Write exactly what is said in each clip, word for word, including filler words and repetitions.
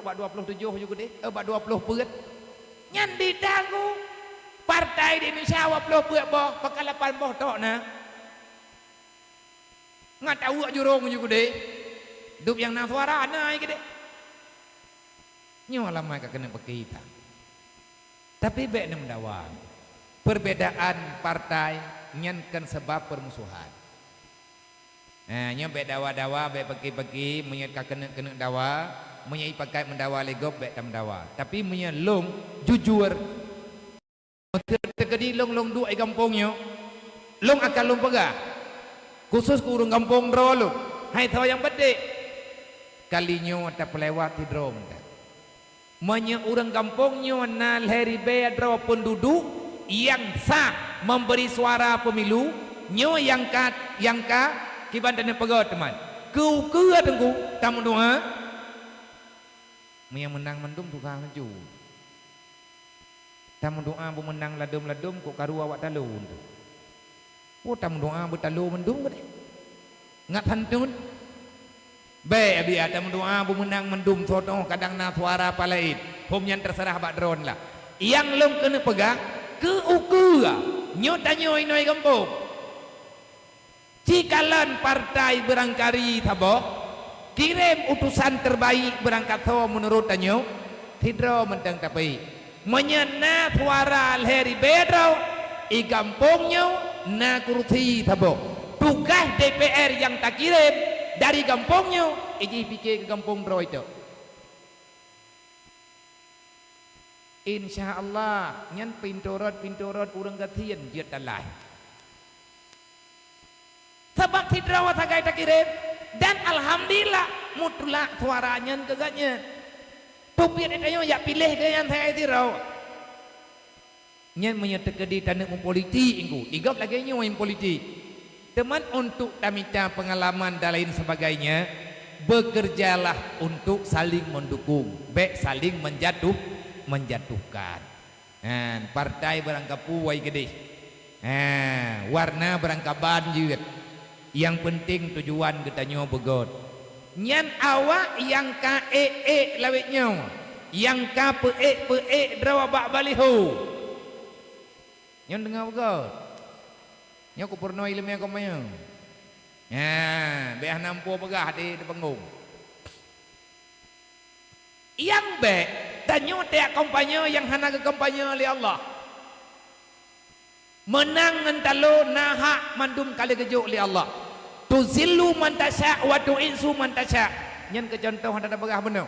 bak dua ploh tujoh ju keudeh, eh, bak dua ploh peuet. Nyan di Dago, partai di Indonesia dua ploh peuet boh, pakon lapan boh tok na. Ngat aweuek jurông ju keudeh. Dub nyang na suara na ai keudeh. Nyoe alamai ka keuneuk beuki that. Tapi bék neumeudawa. Perbedaan partai nyan kon sabab permusuhan. Nah, nyoe bék dawa-dawa, bék peuki-peuki, meunyoe ka keuneuk-keuneuk dawa, meunyoe ipakat meudawa lé gob, bék tameudawa. Tapi meunyoe lôn jujur, meuseuti teukeudi lôn, lôn duek di gampông nyoe, lôn akan lôn peugah, khusus keu ureuëng gampông droe lôn, hai soe nyang beudek, kali nyoe tapeulewat sidroe mantong. Meunyoe ureuëng gampông nyoe na lhée ribée droe peunduduek nyang sah memberi suara pemilu, nyoe nyang ka, nyang ka kiban taneuk peugah teuma. Keu ukeue teungku, tameudoá. Meunyoe meunang mandum tuha laju. Tameudoá beumeunang ladôm-ladôm kok karu awak talo teuh. Oh, tameudoá beutalo mandum keudeh. Ngat santun. Bék, biasa tameudoá beumeunang mandum soe teuh kadang na suara palaén. Hom nyan teuseurah bak droe lah. Nyang lôn keuneuk peugah, keu ukeue nyoe tanyoe inoe gampông. Cikalon partai beurangkari saboh, kirém utusan terbaik beurangkasoe meunurot tanyoe, sidroe mantong tapeuék. Meunyoe na suara lhée ribée droe, i gampông nyoe na kursi saboh. Tugaih D P R nyang takirém dari gampông nyoe, ijih pike keu gampông droe tok. Insya Allah, nyan pintoe rot, pintoe rot ureuëng gasien jeuet talah. Sabab sidroe sagai takirém, dan alhamdulillah mutlak suara nyan keu gobnyan. Teubiet tanyoe jak piléh keu nyan sagai sidroe. Nyan meunyoe teukeudi taneuk meupolitik engku, di gob lagée nyoe meupolitik. Teuma untuk tamita pengalaman dan lain sebagainya, bekerjalah untuk saling mendukung, bék saling menjatuh, menjatuhkan. Nah, partai beurangkapeue wai keudeh. Nah, warna beurangkaban jeuet. Nyang peunteng tujuan geutanyoe beugét. Nyan awak nyang ka ék-ék lawét nyoe, nyang ka peuék-peuék droe bak baliho. Nyoe deungoe beugét. Nyoe kupeurunoe iéleumé agama nyoe. Nah, bék hana muphom peugah di, di panggong. Nyang bék, tanyoe tajak kampanye nyang hana geukampanye lé Allah. Meunang ngon talo na hak mandum ka lheueh geujok lé Allah. Tuzillu man tasya wa tu'izzu man tasya. Nyan keu cuntoh hana tapeugah bunoe.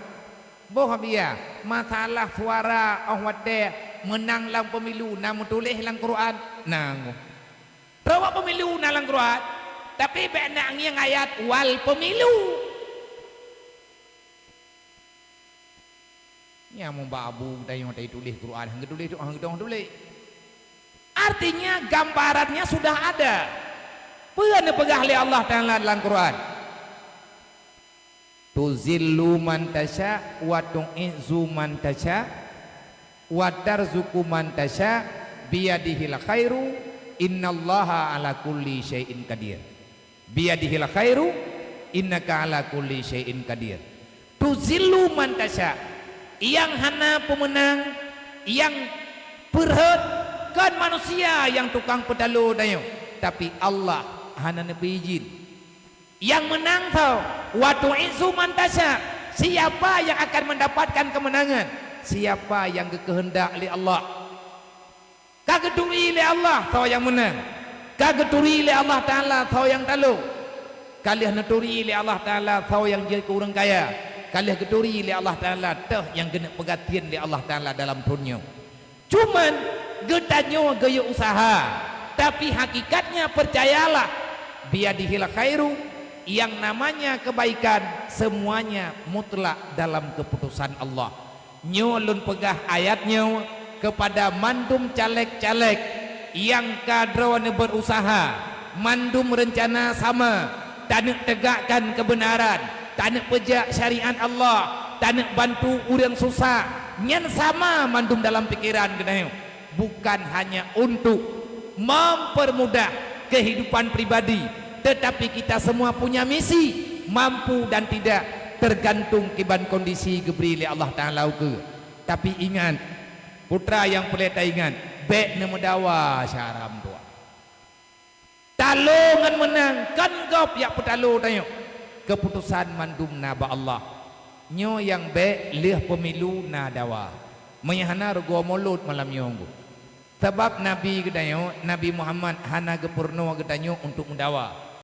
Boh biya, masalah suara óh watée meunang lam pemilu na meutuléh lam Quran? Na. Droe bak pemilu na lam Quran, tapi bék na ngieng ayat wal pemilu. Nyang meubabu tanyoe tatuléh Quran, hana geutuléh tu, hana geutuléh. Artinya gambarannya sudah ada. Peue neupeugah lé Allah Taala dalam Quran? Tuzillu man tasya wa tu'izzu man tasya wa tarzuqu man tasya biyadihil khairu innallaha ala kulli syai'in qadir. Biyadihil khairu innaka ala kulli syai'in qadir. Tuzillu man tasya, nyang hana peumeunang, nyang peurhot kon manusia nyang tukang peutalo tanyoe, tapi Allah hana neupeuijin. Nyang meunang soe? Wa tu'izzu man tasya. Siapa yang akan mendapatkan kemenangan? Siapa yang geukeuheundak lé Allah. Ka geuturi lé Allah soe nyang meunang. Ka geuturi lé Allah Taala soe nyang talo. Ka lheueh neuturi lé Allah Taala soe nyang jeuet keu ureuëng kaya. Ka lheueh geuturi lé Allah Taala toh nyang geuneuk peugasien lé Allah Taala dalam thon nyoe. Cuman geutanyoe geuyue useuha, tapi hakikatnya percayalah, biyadihil khairu, yang namanya kebaikan semuanya mutlak dalam keputusan Allah. Nyoe lôn peugah ayat nyoe keupada mandum caleg-caleg nyang ka droeneuh beuruseuha, mandum reuncana sama, taneuk teugakkan keubeunaran, taneuk peujak syariat Allah, taneuk bantu ureuëng susah, nyan sama mandum dalam pikeran geutanyoe. Bukan hanya untuk mempermudah kehidupan pribadi, tetapi kita semua punya misi, mampu dan tidak, Teugantung kiban kondisi geubri lé Allah Taala ukeue. Tapi ingat, putra nyang peureulée taingat, bék neumeudawa syara meutuah. Talo ngon meunang kon gob jak peutalo tanyoe. Keuputosan mandum na bak Allah. Nyoe nyang bék lheueh peumilu na dawa. Meunyo hana rugoe mulod malam nyoe. Sabab Nabi geutanyoe, Nabi Muhammad hana geupeurunoe geutanyoe untuk meudawa.